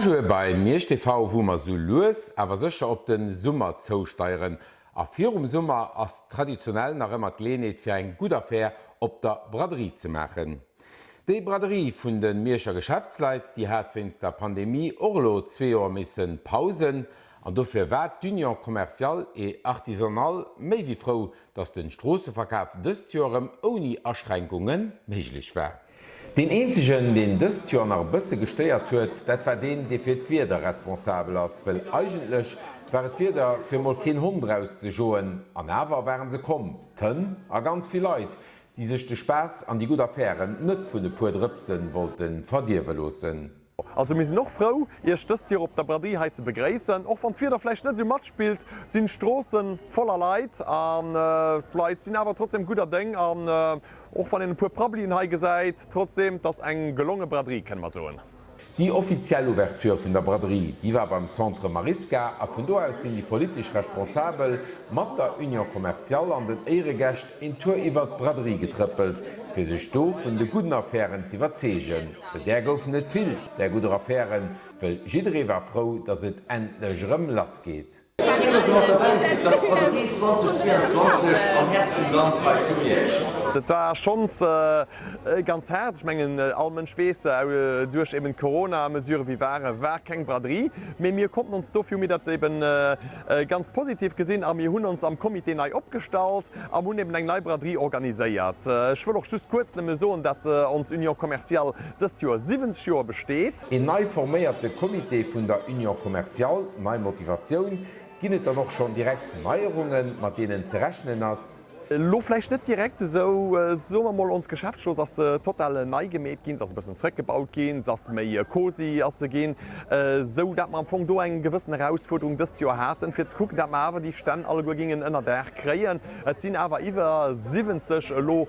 Bonjour bei Miersch TV, wou mer sou lues awer sécher op den Summer zousteieren. A virum Summer ass traditionell nach ëmmer d'Geleeënheet fir eng gutt Affär op der Braderie ze maachen. Déi Braderie vun de Mierscher Geschäftsleit, déi hat wéinst der Pandemie och elo zwee Joer misse pausen. An dofir war d'Union Commerciale et Artisanale méi wéi frou, datt de Stroosseverkaf dëst Joer erëm ouni Aschränkunge méiglech war. Deen eenzegen, deen dëst Joer nach e bësse gestéiert huet, dat war deen, dee fir d'Wieder responsabel ass, wëll eigentlech war et Wieder fir mol keen Hond erauszejoen, an awer waren se komm, d'Hënn a ganz vill Leit, déi sech de Spaass an déi gutt Affären net vun e puer Drëpse wollte verdierwe loossen. Also mir sinn och frou Iech dëst Joer op der Braderie hei ze begréissen. Och wann d'Wieder vläicht net esou matspillt, sinn d'Stroossen voller Leit an d'Leit sinn awer trotzdem gudder Déng an och wann een e puer Prabbelien hei gesäit, trotzdem, 't ass eng gelonge Braderie kënne mer soen. Déi offiziell Ouverture vun der Braderie, déi war beim Centre Marisca a vun do aus sinn déi politesch Responsabel mat der Union Commerciale an den Éieregäscht een Tour iwwert d'Braderie getrëppelt, fir sech do vun de gudden Affären z'iwwerzeegen. Well där goufen et vill, där gudder Affären, wëll jidderee war frou, datt et endlech erëm lass geet. Schéin, dass de mat derbäi sidd, dass d'Braderie 2022 am Häerz vum Land hei zu Miersch. Dat war schonns ganz haart. Ech mengen, all Mënsch weess, duerch eben d'Corona-Mesuren, wéi waren, war keng Braderie. Mee mir konnten ons dofir, hu mir dat eben ganz positiv gesinn a mir hunn ons am Comité nei opgestallt a hunn eben eng nei Braderie organiséiert. Ech wëll och just kuerz nëmme soen, dat ons Union Commerciale dëst Joer 70 Joer besteet. Een nei forméierte Comité vun der Union Commerciale, nei Motivatioun, ginn et dann och schonn direkt Neierungen, mat deenen ze rechnen ass? Elo vläicht net direkt esou, soe mer mol, ons Geschäftsstrooss ass total nei gemeet ginn, se ass e bëssen zréckgebaut ginn, se ass méi cosy ass se ginn, esou dat mer am Fong do eng gewëssen Erausfuerderung dëst Joer haten, fir ze kucken, dat mer awer déi Stänn alleguer gingen ënner Daach kréien. Et sinn awer iwwer 70 elo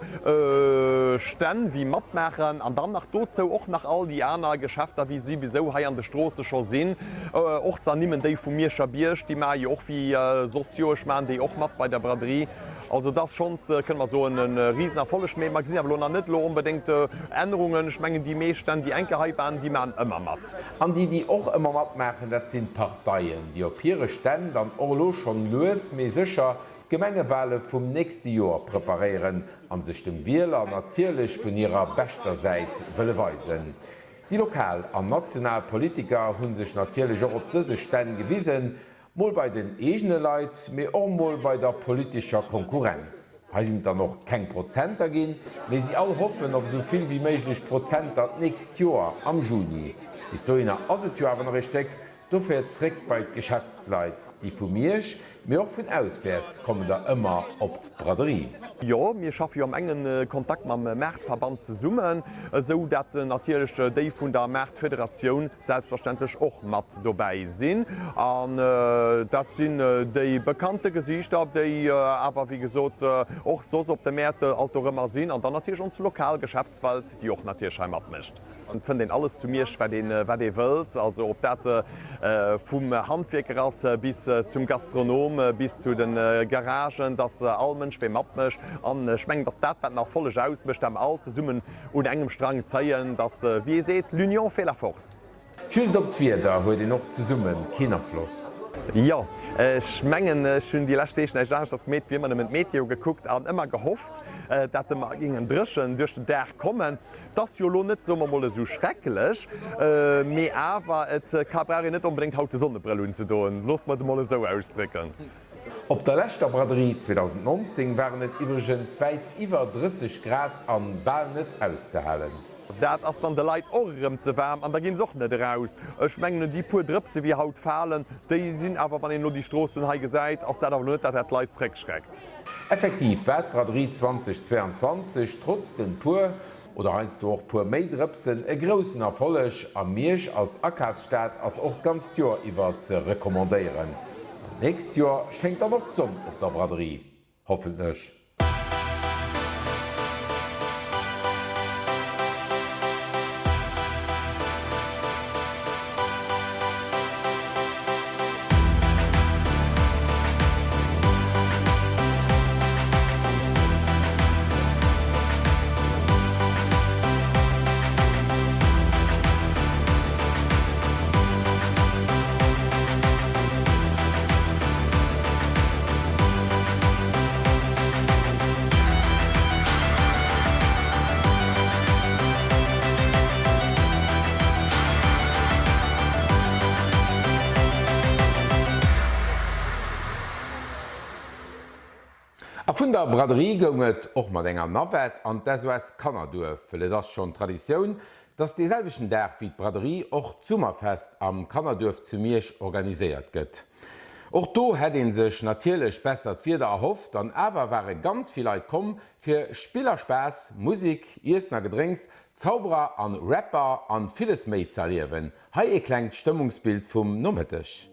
Stänn wéi matmaachen an dann nach dozou och nach all déi aner Geschäfter wéi souwisou hei an de Stroosse scho sinn, och ze ernimmen déi vum Mierscher Bierg, déi maache jo och wéi soss Joesch maachen déi och mat bei der Braderie. Also et ass schonns, kënne mer soen, e Risenerfolleg. Mee mer gesinn awer elo nach net elo onbedéngt Ännerungen. Ech mengen, déi meescht Stänn, déi enke hei waren, déi maachen ëmmer mat. An déi, déi och ëmmer matmaachen, dat sinn d'Parteien, déi op hire Stänn dann och elo schonn lues mee sécher d'Gemengewale vum nächste Joer preparéieren a sech dem Wieler natierlech vun hirer beschter Säit wëlle weisen. Déi lokal an national Politiker hu sech natierlech och op dëse Stänn gewisen, Mol bei den eegene Leit, mee och mol bei der politescher Konkurrenz. Hei sinn et dann och keng Prozenter ginn, mee si all hoffen op esou vill wéi méiglech Prozenter d'nächst Joer am Juni. Bis dohinner ass et jo awer nach ee Stéck. Dofir zréck bei d'Geschäftsleit, déi vu Miersch, mee och vun auswäerts kommen der ëmmer op d'Braderie. Jo, mir schaffe jo am engen Kontakt mam Maartverband zesummen, esou dat natierlech déi vun der Maartfederatioun selbstverständlech och mat dobäi sinn. An dat sinn déi bekannte Gesiichter, déi awer wéi gesot och soss op de Mäert alt dorëmmer sinn. An dann natierlech ons lokal Geschäftswelt, déi och natierlech hei matmécht. Et fënnt een alles zu Miersch, wat een, wat ee wëllt. Also ob dat vum Handwierker ass bis zum Gastronom, bis zu de Garagen, dass all Mënsch wee matmécht. An ech mengen, dass dat, wat den Erfolleg ausmécht, dat mer all zesummen un engem Strang zéien, dass, wéi ee seet, l'union fait la force. Just op d'Wieder huet een och zesumme keen Afloss. Jo, ech mengen ech hunn déi lescht Deeg näischt aneschters gemeet wéi ëmmer nëmmen d'Meteo gekuckt an ëmmer gehofft, dat ëmmer géingen dréchen duerch den Dag kommen. 't ass jo elo net, soe mer mol, esou schrecklech, mee awer et ka brauch een net onbedéngt haut de Sonnebrëll unzedoen, loosse mer et emol esou ausdrécken. Op der leschter Braderie 2019 waren et iwwregens wäit iwwer 30 Grad an bal net auszehalen. Dat ass dann de Leit och erëm ze waarm an da ginn se och net eraus. Ech mengen, déi puer Drëpse wéi haut falen, déi sinn awer, wann een elo déi Stroossen hei gesäit, ass dat awer elo net dat, wat d'Leit zréckschreckt. Effektiv war d'Braderie 2022 trotz den puer, oder heiansdo och puer méi Drëpsen, e groussen Erfolleg a Miersch als Akafsstad ass och d'ganzt Joer iwwer ze recommandéieren. An d'nächst Joer schéngt dann och d'Sonn op der Braderie. Hoffentlech. vun der Braderie goung et och mat enger Navette an d'SOS Kannerduerf, wëll et ass schonn Traditioun, dass dee selwechten Dag wéi d'Braderie och d'Summerfest am Kannerduerf zu Miersch organiséiert gëtt. Och do hätt ee sech natierlech bessert Wieder erhofft, an awer ware ganz vill Leit komm fir Spill a Spaass, Musik, Iessen a Gedrénks, Zauberer an Rapper an villes méi ze erliewen. Hei ee klengt Stëmmungsbild vum Nomëtteg.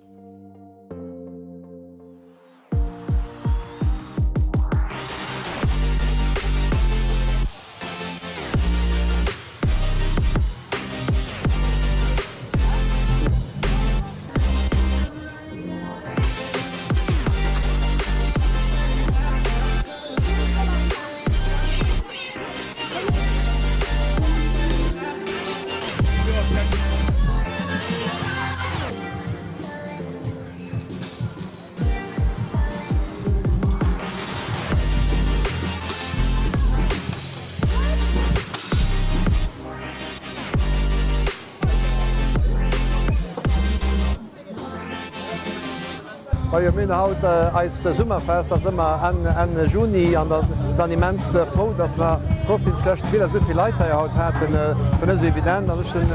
Majo mir hunn haut eist Summerfest, dat ass ëmmer Enn Enn Juni an da dann immens frou, dass mer trotz deem schlechte Wieder esou vill Leit hei haut haten. War net esou evident an ech sinn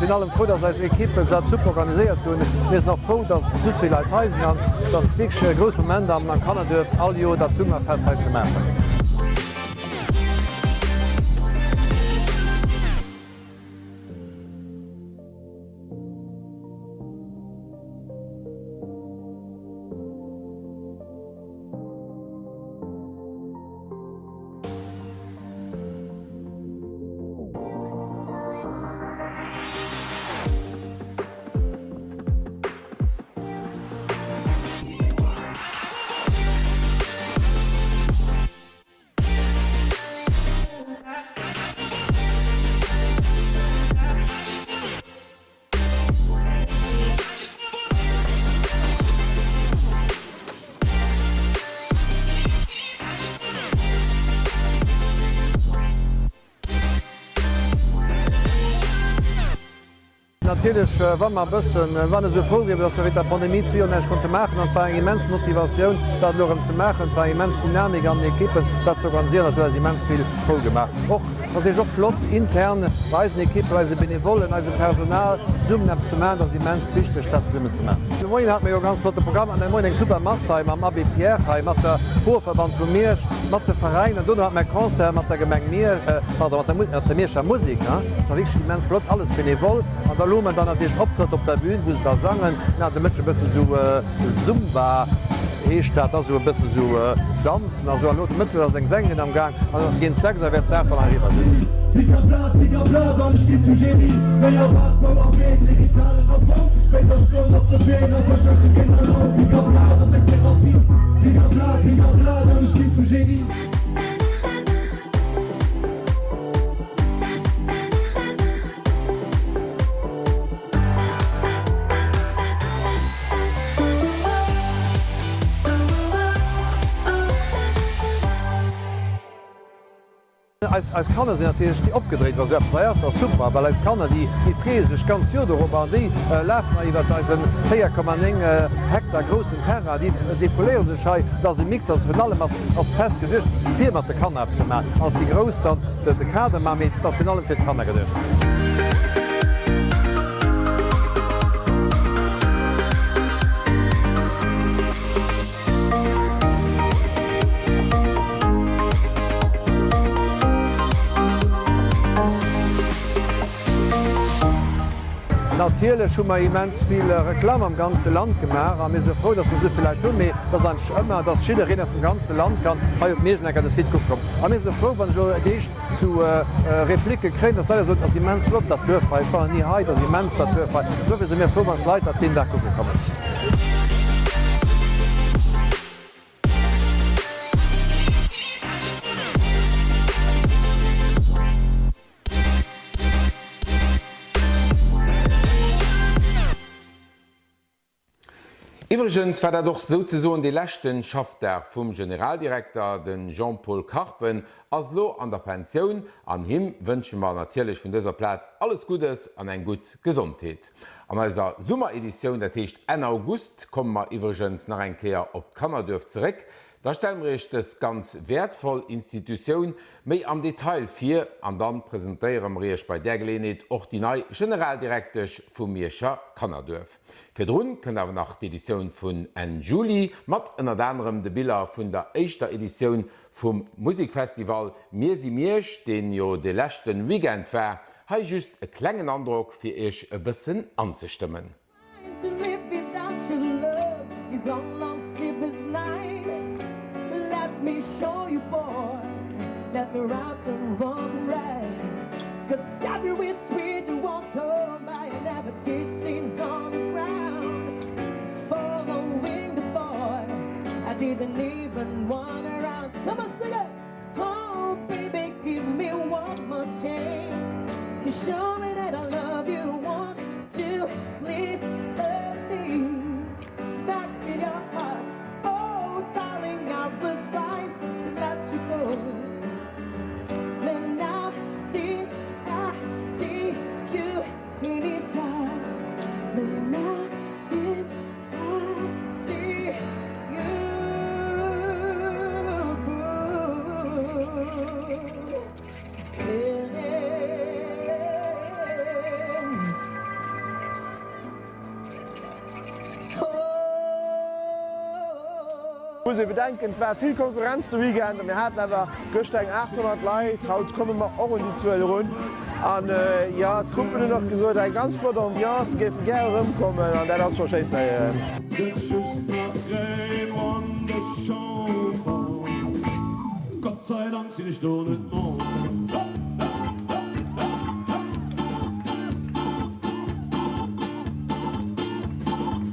virun allem frou, dass eis Equipe dat super organiséiert hunn. Mir sinn och frou, dass esou vill Leit hei sinn an dass wierklech e grousse Moment am Kannerduerf all Joer dat Summerfest hei ze maachen. Natierlech wa mer e bëssen, waren esou frou wieren, datt mer wéinst der Pandemie zwee Joer näischt konnte maachen. An et war eng immens Motivatioun, dat elo erëm ze maachen. Et war immens Dynamik an den Ekippen, dat ze organisieren. Dat huet eis immens vill frou gemaach. Och natierlech och flott intern bei eisen Ekippen, bei eise Benevollen, eisem Personal zesummen eppes ze maachen. Dat ass immens wichteg, dat zesummen ze maachen. De Moien hate mer jo e ganz flotte Programm an de Moien eng super Mass hei mam Abbé Pierre hei, mat der Chorverband vu Miersch, mat de Veräiner. Dono hate mer e Concert mat der Gemeng Miersch, pardon, mat der mat der Mierscher Musek. Dat war wierklech immens flott, alles benevol. An da elo hu mer dann natierlech Optrëtt op der Bühn, wou se da sangen. Mir haten de Mëtteg e bësse sou Zumba heescht dat, ass sou e bësse sou Danzen a sou. An elo de Mëtteg ass eng Sängerin am Gaang an géint 6 Auer wäert d'Saach dann eriwwer sinn. Eis Kanner sinn natierlech déi opgedréit, wa sou eppes hei ass. Dat ass super, well eis Kanner, déi freeë sech d'ganz Joer dorobber an déi lafen hei iwwert eise 4,9 Hektar groussen Terrain, déi defouléiere sech hei. Dat ass e Mix, ass virun allem ass d'Fest geduecht, fir mat de Kanner eppes ze maachen. Ass déi Grouss dann de Kader maachen, mee et ass virun allem fir d'Kanner geduecht. Natierlech hu mer immens vill Reklamm am ganze Land gemaach a mir si frou, dass mer esou vill Leit hunn. Mee et ass eigentlech ëmmer, dass jiddereen aus dem ganze Land kann hei op Miersch an enker de Site kucke kommen. A mir si frou, wann ech elo déi éischt Zu Replique kréien, dass d'Leit soen, et ass immens flott dat Duerf hei, ech war nach ni hei, et ass immens dat Duerf hei. Duerfir si mir frou, wann d'Leit dat deen Dag kucke kommen. Iwwregens war dat och souzesoen dee leschten Schaffdag vum Generaldirekter. De Jean-Paul Karpen ass elo an der Pensioun an him wënsche mer natierlech vun dëser Plaz alles Guddes an eng gutt Gesondheet. An eiser Summereditioun, dat heescht Enn August, komme mer iwwregens nach eng Kéier op d'Kannerduerf zeréck. Da stelle mer Iech dës ganz wäertvoll Institutioun méi am Detail vir an dann presentéiere mer Iech bei där Geleeënheet och déi nei Generaldirektesch vum Mierscher Kannerduerf. Virdrun kënnt awer nach d'Editioun vun Enn Juli mat ënnert anerem de Biller vun der éischter Editioun vum Musikfestival Mir si Miersch, deen jo de leschten Weekend war. Hei just e klengen Androck fir Iech e bëssen anzestëmmen. Muss ee bedenken, et war vill Konkurrenz de Weekend a mir haten awer gëschter eng 800 Leit. Haut komme mer och un déi Zuel erun. An jo, d'Gruppen hunn och gesot, eng ganz flott Ambiance, se géife gär erëmkommen an dat ass scho schéin ze héieren. Gëtt just nach Crème an de Chamber, Gott sei Dank sinn ech do net Member.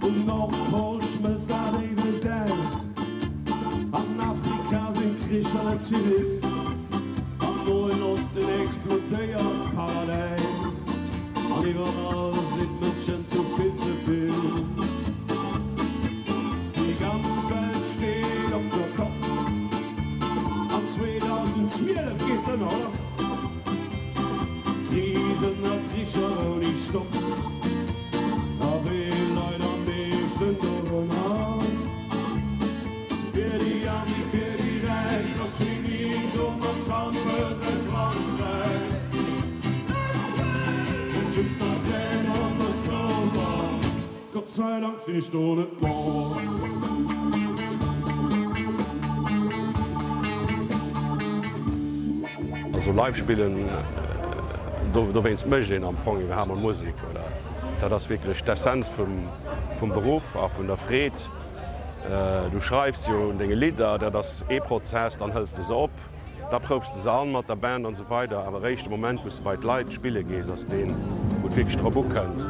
Um Nordpol schmëlzt dat éiwegt Äis. An Afrika sinn d'Kricher net zivil, am Noen Osten explodéiert d'Paradäis an iwwerall sinn d'Mënschen zu vill ze vill. Déi ganz Welt steet op der Kopp an 2012 geet s'ënner, oder? Krisen a Kricher ouni Stopp, a wee leit am meeschten dorënner? Fir déi Aarm wéi fir déi Räich ass finito mam Schampes aus Frankräich. Gëtt just nach Crème an der Chamber, Gott sei Dank sinn ech do net Member. Also live spillen, dowéinst mécht een am Fong iwwerhaapt mol Musek, oder? Dat ass wierklech d'Essenz vum Beruff a vun der Freed. Du schreifs jo un denge Lidder, dat ass ee Prozess, dann hëls de se op, da proufs de se an mat der Band an esou weider, awer eréischt de Moment wou s de bei d'Leit spille gees ass deen, wou et wierklech drop ukënnt.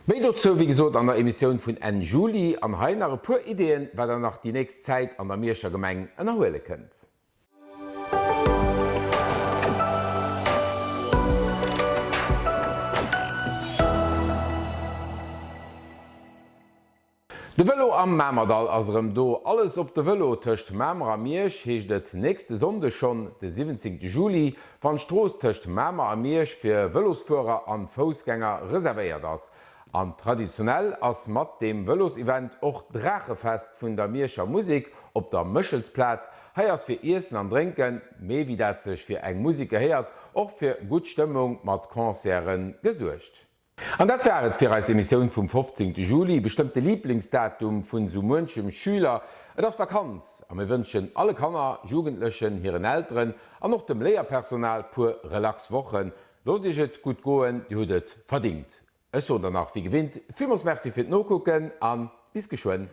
Méi dozou wéi gesot an der Emissioun vun Enn Juli. An hei nach e puer Ideeën, wat der nach déi nächst Zäit an der Mierscher Gemeng ënnerhuele kënnt. De Vëlo am Mamerdall ass erëm do. Alles op de Vëlo tëscht Mamer a Miersch heescht et nächste Sonndeg schonn, de 17 Juli, wann d'Strooss tëscht Mamer a Miersch fir Vëlosfuerer an Foussgänger reservéiert ass. An traditionell ass mat deem Vëlosevent och d'Draachefest vun der Mierscher Musek op der Méchelsplaz. Hei ass fir Iessen an Drénken, mee wéi dat sech fir eng Musek gehéiert, och fir gutt Stëmmung mat Concerte gesuergt. An dat war et fir eis Emissioun vum 15 Juli, bestëmmt de Liblingsdatum vun sou muenchem Schüler. Et ass Vakanz a mir wënschen alle Kanner, Jugendlechen, hiren Elteren an och dem Léierpersonal puer relax Wochen. Loosst iech et gutt goen, dir hutt et verdingt. Ech soen der nach wéi gewinnt villmools Merci fir d'Nokucken an bis geschwënn.